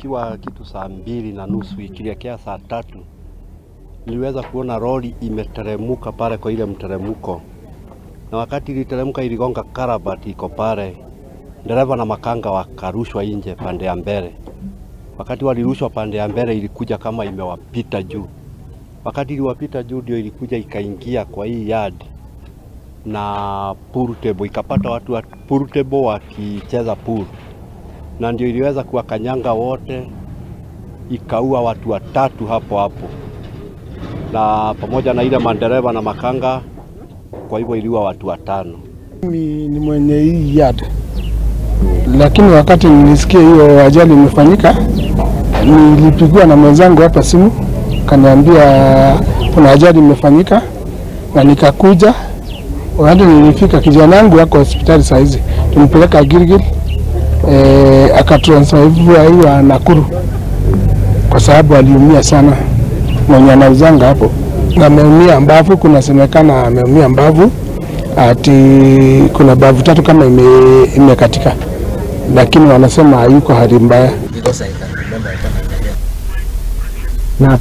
Ikiwa kitu 2:30 ikielekea 3:00, niliweza kuona lori imeteremuka pale kwa ile mteremuko, na wakati iliteremka iligonga karabati iko pale. Dereva na makanga wakarushwa nje pande ya mbele. Wakati walirushwa pande ya mbele ilikuja kama imewapita juu. Wakati iliwapita juu ndio ilikuja ikaingia kwa hii yard na pool table, ikapata watu wa pool table wakicheza pool, na ndio iliweza kuwakanyanga wote, ikaua watu 3 hapo hapo, na pamoja na ile madereva na makanga, kwa hivyo iliua watu 5. Mimi ni mwenye hii yard, lakini wakati nilisikia hiyo ajali imefanyika, nilipigiwa na mwenzangu hapa simu, kaniambia kuna ajali imefanyika, na nikakuja. Wakati nilifika, kijana wangu yuko hospitali saa hizi, tumpeleka Gilgil, akatransferiwa Nakuru kwa sababu aliumia sana. Mwenye anauzanga hapo ameumia mbavu, kunasemekana ameumia mbavu, ati kuna bavu 3 kama imekatika, lakini wanasema hayuko hali mbaya. Na